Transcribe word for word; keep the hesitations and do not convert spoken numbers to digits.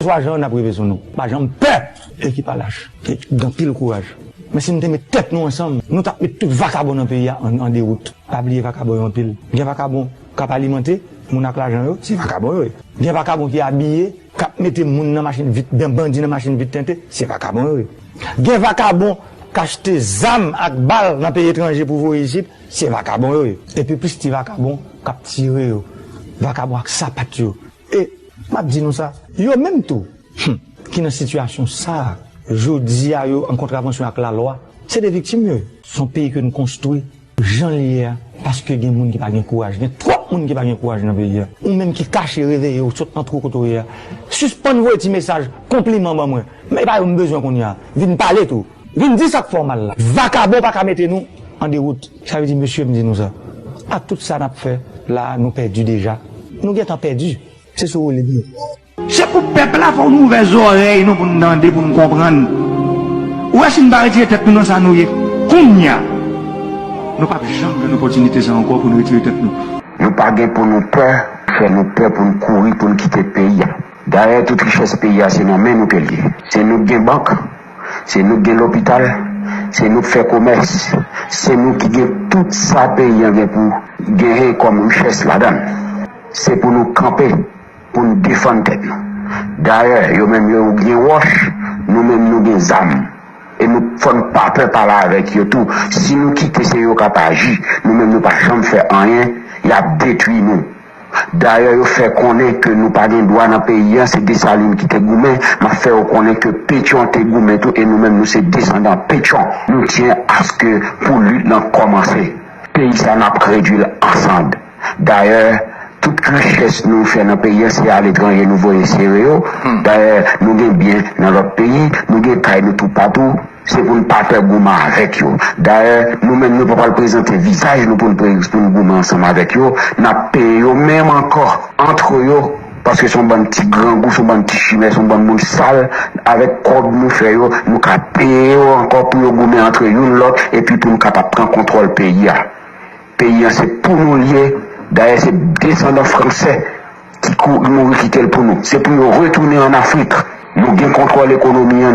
Swa jan n ap rive sou nou. Pa janm pè. Ekip a lach. E gen anpil kouraj. Men si nou te met tèt nou ansanm, nou t ap met tout vakabon nan peyi a an, an dewout. Pa bliye vakabon yo anpil. Gen vakabon k ap alimante moun ak lajan yo, se vakabon yo ye. Gen vakabon ki abiye, k ap mete moun nan machin vit, ban-, bandi nan machin vit tente, se vakabon yo ye. Gen vakabon k achte zam ak bal nan peyi etranje pou voye isit, se vakabon yo ye. Epi plis ti vakabon k ap tire yo. Vakabon ak sapat yo. E m ap di nou sa, yo menm tou, hmm, ki nan sitiyasyon sa a, jodi a yo an kontravansyon ak lalwa, se de viktim yo ye. Se yon peyi ke nou konstwi jan l ye a, paske gen moun ki pa gen kouraj. Gen twòp moun ki pa gen kouraj nan peyi a. Ou menm ki kache, reveye w, sot nan twou kote w ye a, sispann voye ti mesaj konpliman ban mwen. Men e pa yo m bezwen kounye a. Vin pale tou. Vin di sa k fè w mal la. Vakabon pa ka mete nou an dewout. Sa vle di, mesye, m di nou sa. Ak tout sa n ap fè la, nou pèdi deja. Nou gentan pèdi. Se sou woule m ye. Se pou pèp la fè yon ouvè zòrèy nou pou n tande, pou n konprann. Ou wè si n pa retire tèt nou nan sa nou ye kounye a, nou p ap janm jwenn opòtinite sa ankò pou n retire tèt nou. Nou pa gen pou nou pè, fè nou pè pou n kouri, pou n kite peyi a. Dayè, tout richès peyi a se nan men nou ke l ye. Se nou k gen bank, se nou k gen lopital, se nou k fè komès, se nou ki gen tout sa peyi an gen pou genyen kòm richès ladan l. Se pou nou kanpe, pou n defann tèt nou. Dayè, yo menm yo gen wòch, nou menm nou gen zam. E nou fò n pa pè pale avèk yo tou. Si nou kite se yo k ap aji, nou menm nou pa janm fè anyen, y ap detwi nou. Dayè, yo fè konnen ke nou pa gen dwa nan peyi an, se Desalin ki te goumen, m ap fè yo konnen ke Petyon te goumen tou, e nou menm nou se desandan Petyon. Nou tyen aske pou lit lan kòmanse. Peyi sa n ap redwi l an sann. Dayè, tout richès nou fè nan peyi an, se aletranje nou voye sere yo. Dayè, nou gen byen nan lòt peyi, nou gen kay nou toupatou. Se pou n pa pè goumen avèk yo. Dayè, nou menm nou pa pral prezante vizaj nou pou n pre-, pou n goumen ansanm avèk yo. N ap peye yo menm ankò antre yo, paske se yon bann ti grangou, se yon bann ti chimè, se yon bann moun sal. Avèk kòb nou fè yo, nou ka peye yo ankò pou yo goumen antre youn lòt, epi pou nou kapab pran kontwòl peyi a. Peyi an se pou nou l ye. Dayè, se desandan fransè ki kou-, mouri kite l pou nou. Se pou yo retounen ann Afrik. Nou gen kontwòl ekonomi an,